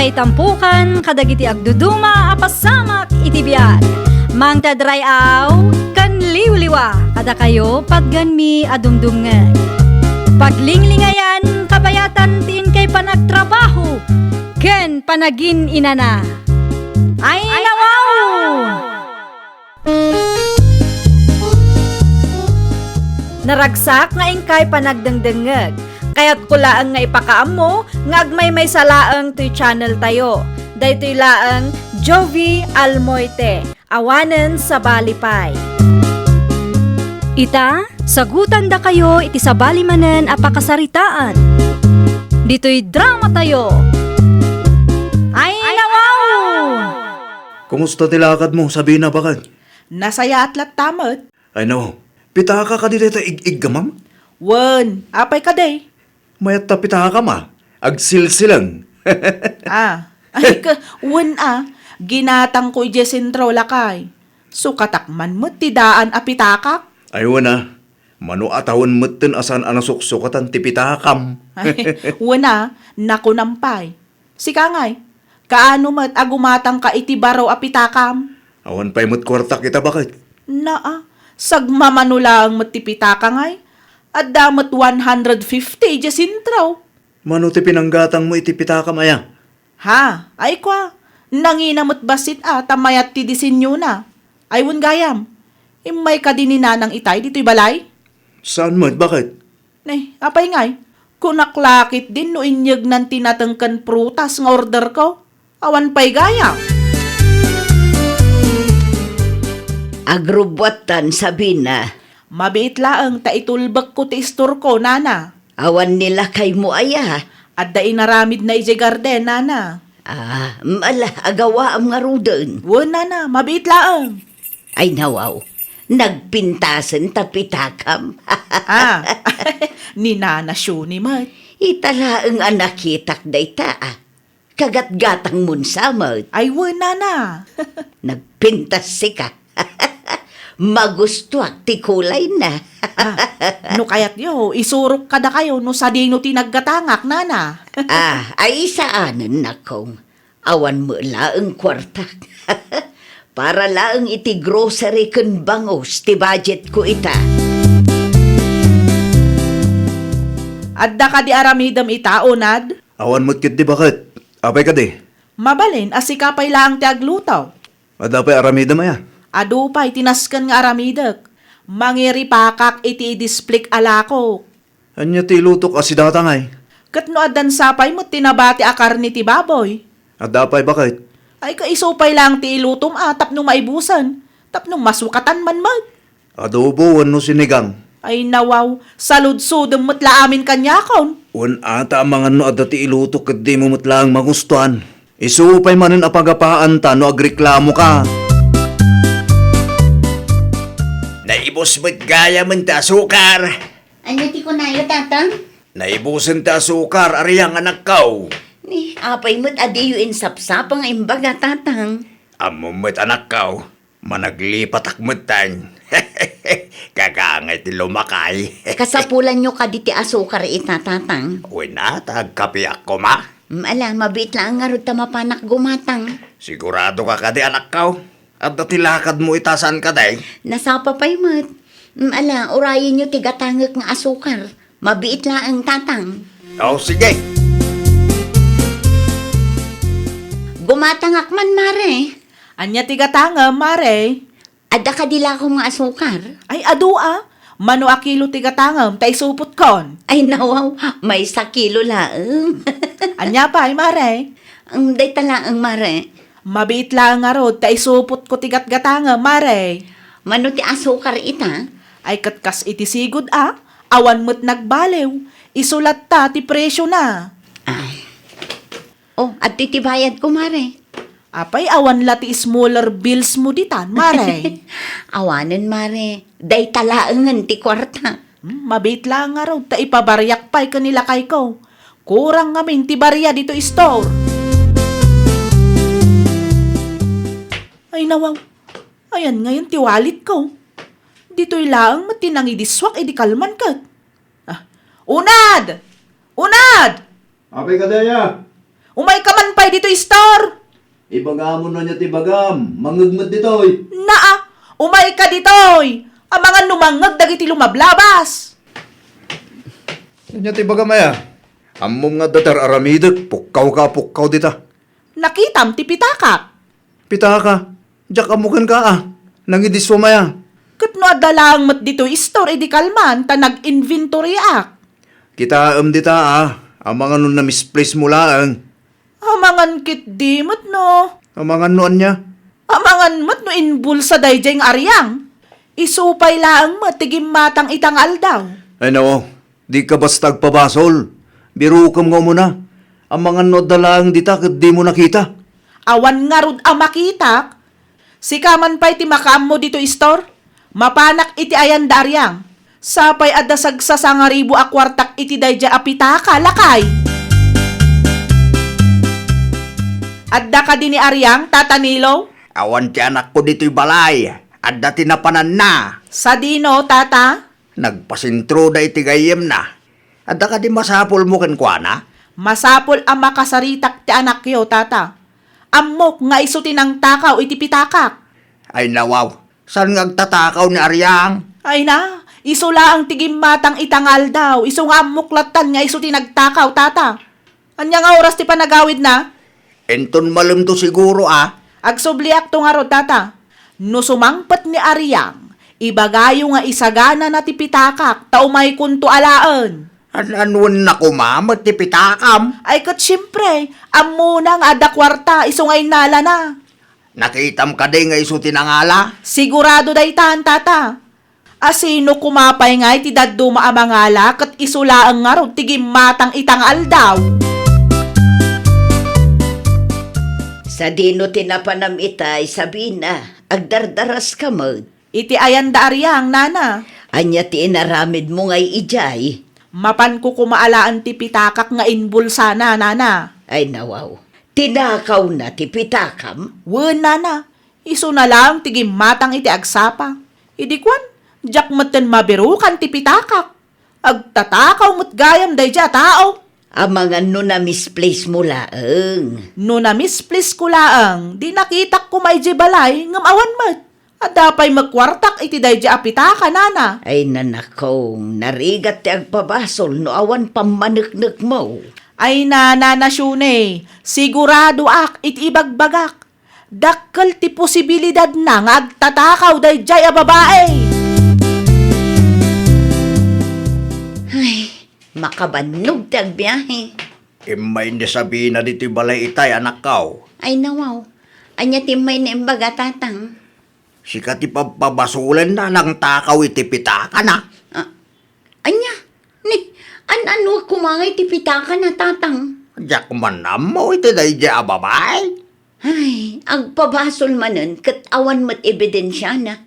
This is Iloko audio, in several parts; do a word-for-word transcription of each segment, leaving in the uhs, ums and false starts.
Itampukan kadagiti agduduma a pasamak iti biag. Mangted ray-aw ken liwliwa kadakayo patgenmi a dumdumngeg. Paglinglingayan kabayatan ti inkay panagtrabaho ken panagin-inana. Ay, nawaw! Naragsak nga inkay panagdengdengngeg. Kayatko laeng nga ipakaammo nga agmaymaysa laeng toy channel tayo. Daytoy laeng Jovie Almoite, awanen sabali pay. Ita, sagutandakayo iti sabali manen a pakasaritaan. Ditoy drama tayo. Ay, nawaw! Kumusta ti lakadmo, Sabina, baket? Nasayaat latta met. Ay, no. Pitaka kadi dayta ig-iggamam? Wen, apay kadi? Mayat ta pitakam a. Agsilsilang. Ah. Ay, ka, wen a. Ginatangko idiay sentro, lakay. Sukatak man met ti daan a pitakak. Ay, wen a. Mano a tawen metten a saan a nasuksukatan ti pitakam. Ay, wen a. Nakunam pay. Sika ngay, kaano met a gumatangka iti baro a pitakam? Awan pay met kuartak ita, baket. Naa, sagmamano laeng met ti pitaka ngay. Adda met one hundred fifty idiay sentro. Mano ti pinanggatangmo iti pitakam aya? Ha, ay kua, nangina met bassit a ta mayat ti disenyona. Ay wen gayam, immay kadi ni Nanang itay ditoy balay? Saan met, baket? Ne, apay ngay? Kunak la ketdin no inyegnan ti nateng ken prutas nga orderko. Awan pay gayam. Agrubbuattan, Sabina. Mabiit laeng ta itulbekko ti istorko, nana. Awan ni lakaymo aya? Adda inaramidna idiay garden, nana. Ah, ala, agawaam ngaruden. Wen, nana, mabiit laeng. Ay, nawaw, nagpintasen ta pitakam. Ah, ni Nana Shuni met. Ita laeng a nakitak dayta, ah. Kagatgatangmon sa met. Ay, wen, nana. Nagpintas sika. Magustuak ti kulayna. Ah, no kayatyo, isurok kadakayo no sadino ti naggatangak, nana. Ah, ay, saanen, nakong. Awan met laeng kuartak. Para laeng iti grocery ken bangus ti budgetko ita. Adda kadi aramidem ita, Unad? Awan met ketdi, baket. Apay kadi? Mabalin a sika pay laeng ti agluto. Adda pay aramidem aya? Adu pay ti nasken nga aramidek. Mangiripakak iti idisplik a lakok. Ania ti ilutok a sidata ngay? Ket no addan sa pay met ti nabati a karne ti baboy? Adda pay, baket? Ay, ka isu pay laeng ti ilutom a tapno maibusen, tapno masukatan man met. Adobo wenno sinigang? Ay, nawaw, saludsodem met la amin kaniakon. Wen ata amangan no adda ti ilutok ket dimo met laeng magustuan. Isu pay manen a pagapaanta no agreklamoka. Naibus met gayamen ti asukar. Ania ti kunayo, Tatang? Naibusen ti asukar, Ariang, anakko. Ni, apay met a diyo insapsapa nga imbaga, Tatang? Ammom met, anakko. Managlipatak metten. Kagangay ti lumakay. Kasapulanyo kadi ti asukar ita, Tatang? Wen a, ta agkapiak koma. Mm, ala, mabiit laeng ngarud ta mapanak gumatang. Siguradoka kadi, anakko? Adda ti lakadmo ita, saan kadi? Nasapa pay met. Mm, ala, urayenyo ti gatangek nga asukar. Mabiit laeng, Tatang. O, sige. Gumatangak man, Mare. Ania ti gatangem, Mare? Adda kadi lakom nga asukar? Ay, adu a. Mano a kilo ti gatangem, ta isupotkon? Ay, nawaw, maysa kilo laeng. Ania pay, Mare? Ang dayta laeng, Mare. Mabiit laeng ngarud, ta isupotko ti gatgatangem, Mare. Mano ti asukar ita? Ay, ket kas iti sigud a, awan met nagbaliw. Isu latta ti presiona. Ah. Oh, adtoy ti bayadko, Mare. Apay, awan la ti smaller bills mo ditan, Mare? Awanen, Mare. Dayta laengen ti kuarta. Hmm, mabiit laeng ngarud ta ipabariak pay ken ni lakayko. Kurang ngamin ti baria ditoy store. Ay, nawaw. Ayan ngayon ti walletko. Ditoy laeng met ti nangidisuak idi kalman ket. Ah, unad! Unad! Apay kadaya? Umayka man pay ditoy, Istor! Ibagam no ania ti ibagam. Mangngeg met ditoy. Naa, umayka ditoy! Amangan no mangngeg dagiti lumablabas! Ania ti ibagam aya? Ammom nga adda ti ar-aramidek, pukkaw ka, pukkaw dita. Nakitam ti pitakak. Pitaka? Diak ammo kenka a. Nangidissuam aya? Ket no adda laeng met ditoy, Istor, idi kalman ta nag-inventoryak. Kitaem dita a. Amangan no na-misplace mo laeng. Amangan ketdi met no. Amangan no ania? Amangan met no inbulsa daydiay nga ariang. Isu pay laeng met ti gimmatang ita nga aldaw. Ay, no. Dika basta agpabasol. Birukem nga umuna. Amangan no adda laeng dita ket dimo nakita. Awan ngarud a makitak. Sika man pay ti makaammo ditoy, Istor. Mapanak iti ayan da ariang. Sapay adda sagsasangaribu a kuartak iti daydiay a pitaka, lakay. Adda kadi ni ariang, Tata Nilo? Awan ti anakko ditoy balay. Adda ti napananna. Sadino, Tata? Nagpasentroda iti gayyemna. Adda kadi masapulmo kenkuana? Masapul a makasaritak ti anakyo, Tata. Ammok nga isu ti nangtakaw iti pitakak. Ay, nawaw. Saan nga agtatakaw ni Ariang? Ay na, isu laeng ti gimmatang ita nga aldaw, isu nga ammok lattan nga isu ti nagtakaw, Tata. Ania nga oras ti panagawidna? Inton malemto siguro a. Agsubliakto ngarud, Tata. No sumangpet ni Ariang, ibagayo nga isaganana ti pitakak ta umaykonto alaen. An-anuenna koma met ti pitakam? Ay ket siempre, ammona nga adda kuarta isu nga innalana. Nakitam kadi nga isu ti nangala? Sigurado daytan, Tata. A sino koma pay ngay ti dadduma a mangala ket isu laeng ngarud ti gimmatang ita nga aldaw? Sadino ti napanam itay, Sabina? Agdardaraska met. Iti ayan da Ariang, nana. Ania ti inaramidmo ngay idiay? Mapanko koma alaen ti pitakak nga inbulsana, nana. Ay, nawaw. Tinakawna ti pitakam? Wen, nana. Isuna laeng ti gimmatang iti agsapa. Idi kuan, diak metten mabirukan ti pitakak. Agtatakaw met gayam daydiay a tao. Amangan no na-misplace mo laeng. No na-misplace ko laeng, di nakitak koma idiay balay, ngem awan met. Adda pay met kuartak iti daydiay a pitaka, nana. Ay, nanakong, narigat ti agpabasol no awan pammaneknekmo. Ay, nana, nana Shune, siguradoak iti ibagbagak. Dakkel ti posibilidadna nga agtatakaw daydiay a babai. Ay, makabannog ti agbiahe. Immay ni Sabina ditoy balay itay, anakkaw. Ay, nawaw. Ania ti immay na imbaga, tatang? Sika ti pabpabasolenna, nangtakaw iti pitakana. Ah, ania? Ni, an-anuak koma ngay ti pitakana, tatang? Diak man ammo iti daydiay a babai. Ay, agpabasol manen ket awan met ebidensiana.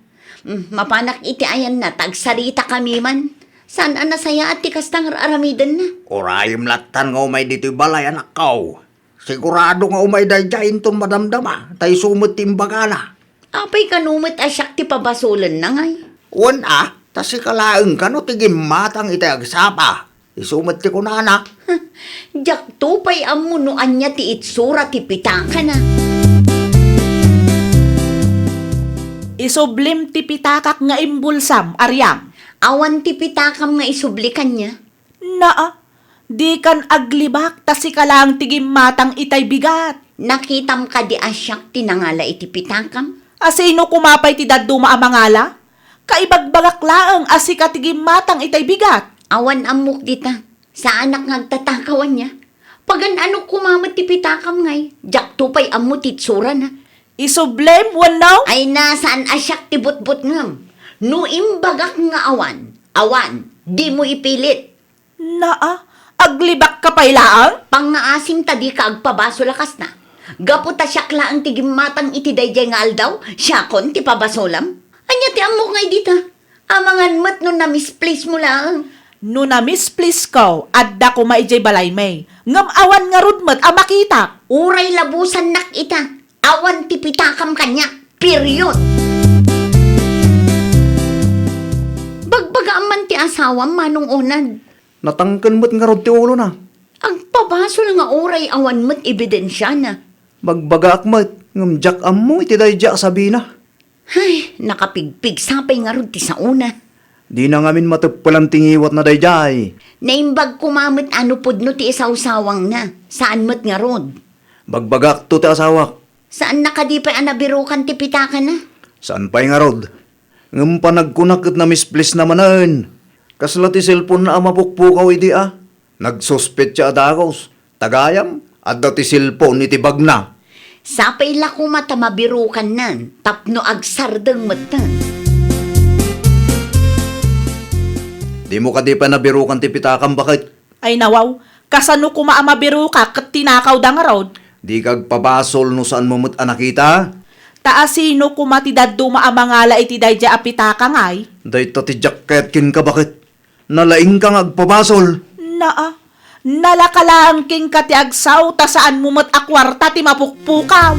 Mm, mapanak iti ayanna ta agsaritakami man. Saan a nasayaat ti kasta nga ar-aramidenna. Urayem lattan nga umay ditoy balay, anakkaw. Sigurado nga umay daydiay inton madamdama, ta isu met ti imbagana. Apay kano met a siak ti pabasolenna ngay? Wen a, ta sika laeng kano ti gimmatang iti agsapa. Isu met ti kunana. Diakto pay ammo no ania ti itsura ti pitakana. Isublim ti pitakak nga imbulsam, Ariang. Awan ti pitakam nga isubli kaniak. Naa, dikan aglibak ta sika laeng ti gimmatang itay bigat. Nakitam kadi a siak ti nangala iti pitakam? A sino koma pay ti dadduma a mangala? Kaibagbagak laeng a sika ti gimmatang itay bigat. Awan ammok dita. Saanak nga agtatakaw ania. Pagan-anok koma met ti pitakam ngay. Diakto pay ammo ti itsurana. Isublim wenno? Ay na, saan a siak ti butbutngem. No imbagak nga awan, awan, dimo ipilit. Naa, aglibakka pay laeng? Pangngaasim ta dika agpabasol a kasta. Gapu ta siak laeng ti gimmatang iti daydiay nga aldaw, siakon ti pabasolam. Ania ti ammok ngay dita? Amangan met no na-misplace mo laeng. No na-misplace ko, adda koma idiay balaymi. Ngem awan ngarud met a makitak. Uray labusannak ita, awan ti pitakam kaniak. Period. Bagbagaam man ti asawam, Manong Onad. Natangken met ngarud ti ulona. Agpa- Basol nga uray awan met ebidensiana. Bagbagaak met, ngem diak ammo iti daydiay a sabina. Ay, nakapigpigsa pay ngarud ti saona. Dina ngamin mateppelan ti ngiwatna daydiay. Naimbag koma met a no pudno ti isawsawangna. Saan met ngarud. Bagbagakto ti asawak. Saanna kadi pay a nabirukan ti pitakana? Saan pay ngarud. Ngem panagkunak ket namisplesna manen. Kasla ti cellphone-na a mapukpukaw idi a. Nagsuspetsa a dagus. Ta gayam, adda ti cellphone iti bagna. Sapay la koma ta mabirukannan tapno agsardeng metten. Dimo kadi pay nabirukan ti pitakam, baket? Ay nawaw, kasano koma a mabirukak ket tinakawda ngarud? Dika agpabasol no saanmo met a nakita. Ta asino koma ti dadduma a mangala iti daydiay a pitaka ngay? Dayta ti diak kayat kenka, baket? Nalaingka nga agpabasol. Naa, nalaka laeng kenka ti agsao ta saanmo met a kuarta ti mapukpukaw.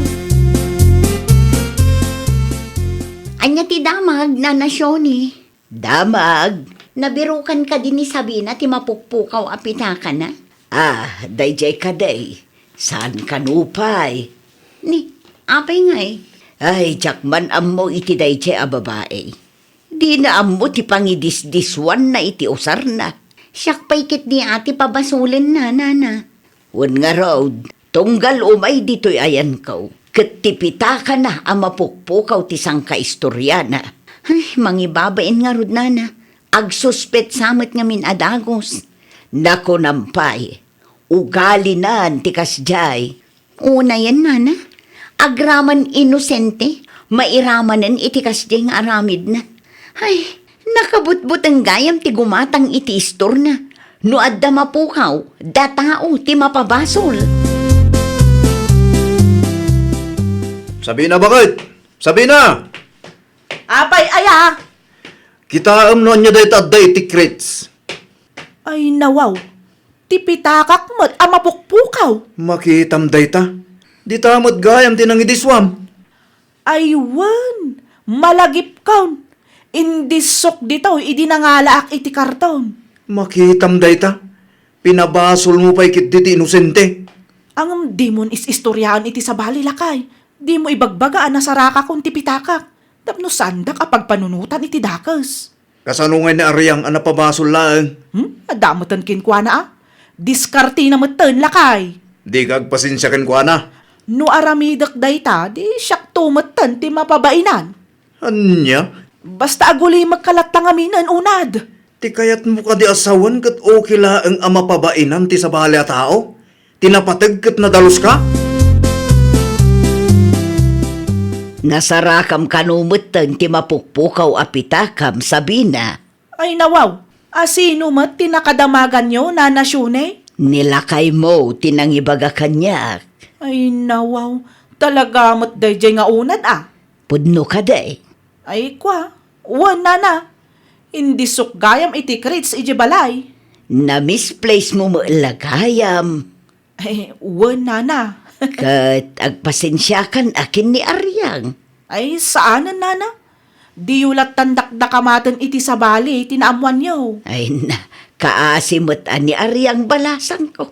Ania ti damag, Nana Shoni? Damag, nabirukan kadi ni Sabina ti mapukpukaw a pitakana? Ah, daydiay kadi. Saan kano pay? Ni, apay ngay? Ay, diak man ammo iti daydiay a babai. Dina ammo ti pangidisdiswanna iti usarna. Siak pay ketdi a ti pabasolenna, nana. Wen ngarud, tunggal umay ditoy ayanko, ket ti pitakana a mapukpukaw ti sangkaistoriana. Ay, mangibabain ngarud, nana. Agsuspetsa met ngamin a dagus. Nakunam pay, ugalinan ti kasdiay. Unayen, nana, agraman inosente, mairamanen iti kasdiay nga aramidna. Ay, nakabutbuteng gayam ti gumatang iti istorna. No adda mapukaw, datao ti mapabasol. Sabina, baket? Sabina! Apay aya? Kitaem no ania dayta adda iti crates. Ay, nawaw. Ti pitakak met a mapukpukaw. Makitam dayta. Dita met gayam ti nangidiswam. Ay wen, malagipkon. Indissok ditoy idi nangalaak iti karton. Makitam dayta. Pinabasolmo pay ketdi ti inosente. Ngem dimon is-istoriaan iti sabali, lakay. Dimo ibagbaga a nasarakakon ti pitakak. Tapno saandak a pagpanunotan iti dakes. Kasano ngay ni Ariang a napabasol laeng? Hmm? Adda metten kenkuana a. Diskartena metten, lakay. Dika agpasensia kenkuana. No aramidek dayta, di siakto metten ti mapabainan. Ania? Basta agulimekka latta ngaminen, unad. Ti kayatmo kadi a sawen ket okay laeng a mapabainan ti sabali a tao? Ti napateg ket nadaluska? Nasarakam kano metten ti mapukpukaw a pitakam, Sabina. Ay, nawaw. Asino met ti nakadamaganyo, Nana Shune? Ni lakaymo ti nangibaga kaniak. Ay, nawaw. Talaga met daydiay nga unad, a. Pudno kadi? Ay, kua. Wen, nana. Indissok gayam iti crates idiay balay. Namisplacemo met la gayam. Ay, wen, nana. Ket agpasensiakan a ken ni Ariang. Ay, saanen, nana. Diyo lattan dakdakamaten iti sabali ti naammoanyo. Ay na, kaasi met a ni Ariang balasangko.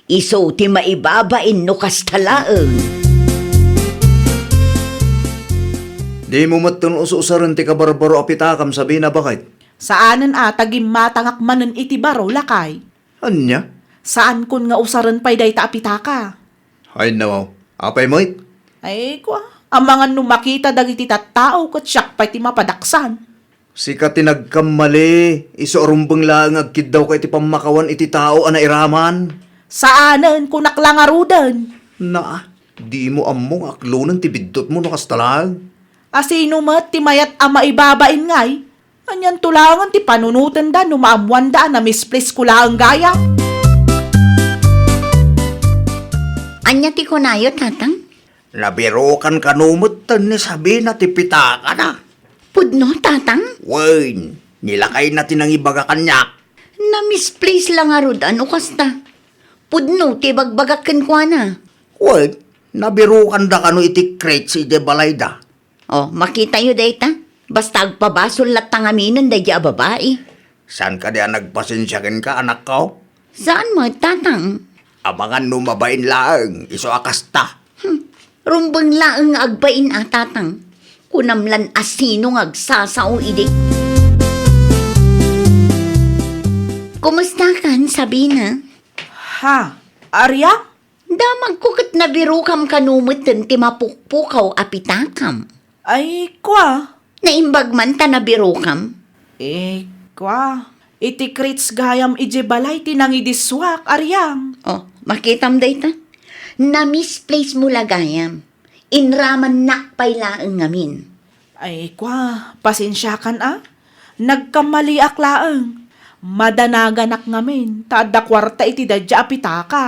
Isu ti maibabain no kasta laeng. Dimo metten us-usaren ti kabarbaro a pitakam, Sabina, baket? Saanen a ta gimmatangak manen iti baro, lakay. Ania? Saankon nga usaren pay dayta a pitaka. Ay, nawaw. Apay met? Ay, kua, amangan no makita dagiti tattao ket siak pay ti mapadaksan. Sika ti nagkammali, isu a rumbeng laeng nga agkiddawka iti pammakawan iti tao a nairaman. Saanen, kunak la ngaruden. Naa, dimo ammo nga aklonen ti biddutmo no kasta laeng. Asino met ti mayat a maibabain ngay? Anianto laengen ti panunotenda no maammoanda a namisplace ko laeng gayam? Ania ti kunayo, Tatang? Nabirukan kano metten ni Sabina ti pitakana. Pudno, Tatang? Wen, ni lakayna ti nangibaga kaniak. Namisplace la ngarud a no kasta. Pudno ti ibagbagak kenkuana. Wen, nabirukanda kano iti crates idiay balayda. O, makitayo dayta. Basta agpabasol latta ngaminen daydiay a babai. Saan kadi a nagpasensia kenka, anakko? Saan met, Tatang? Amangan no mabain laeng, isu a kasta. Hmm, rumbeng laeng nga agbain a, Tatang. Kunam lan a sino nga agsasao idi. Kumusta kan, Sabina? Ha? Ariang? Damagko ket nabirokam kano metten ti mapukpukaw a pitakam. Ay, kua. Naimbag man ta nabirokam? Eh, kua. Iti crate gayam idiay balay ti nangidissuak, Ariang. Oh, makitam dayta. Na-misplace mo la gayam. Inramannak pay laeng ngamin. Ay, kua, pasensiakan a. Nagkammaliak laeng. Madanaganak ngamin, ta adda kuarta iti daydiay a pitaka.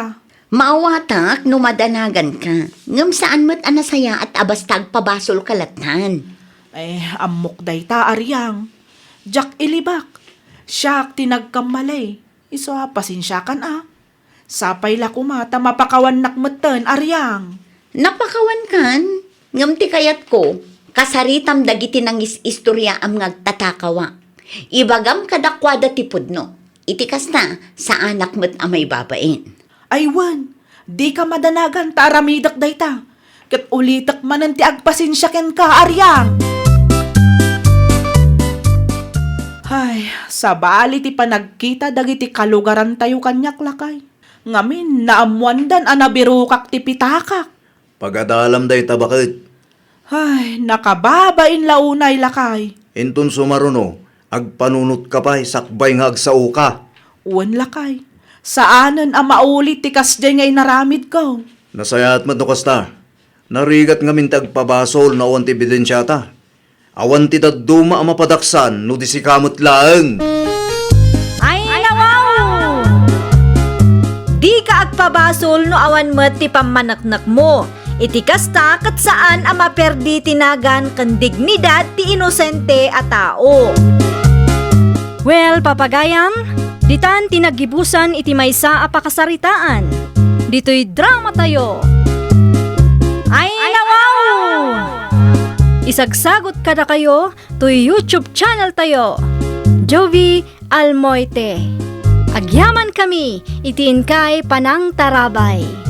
Maawatak no madanaganka, ngem saan met a nasayaat a basta agpabasolka lattan. Eh, ammok dayta, Ariang. Diak ilibak. Siak ti nagkammali. Isu a, pasensiakan a. Sapay la koma ta mapakawannak metten, Ariang. Napakawankan, ngem ti kayatko, kasaritam dagiti nangis-istoriaam nga agtatakawa. Ibagam kadakuada ti pudno. Iti kasta, saanak met a maibabain. Ay wen, dika madanagan ta aramidek dayta. Ket ulitek manen ti agpasensia kenka, Ariang. Ay, sabali ti panagkita dagiti kalugarantayo kaniak, lakay. Ngamin, naammoandan a nabirokak ti pitakak. Pagadalam dayta, baket. Ay, nakababain la unay, lakay. Inton sumaruno, agpanunotka pay sakbay nga agsaoka. Wen, lakay. Saanen a mauli ti kasdiay nga inaramidko. Nasayaat met no kasta. Narigat ngamin ti agpabasol no awan ti ebidensiata. Awan ti dadduma a mapadaksan no di sika met laeng. Ay, nawaw! Dika agpabasol no awan met ti pammaneknekmo. Iti kasta, ket saan a maperdi ti nagan ken dignidad ti inosente a tao. Well, papagayam, ditan ti naggibusan iti maysa a pakasaritaan. Ditoy dramatayo. Ay, nawaw! Isagsagot kadakayo toy YouTube channel tayo, Jovie Almoite. Agyamankami iti inkay panangtarabay.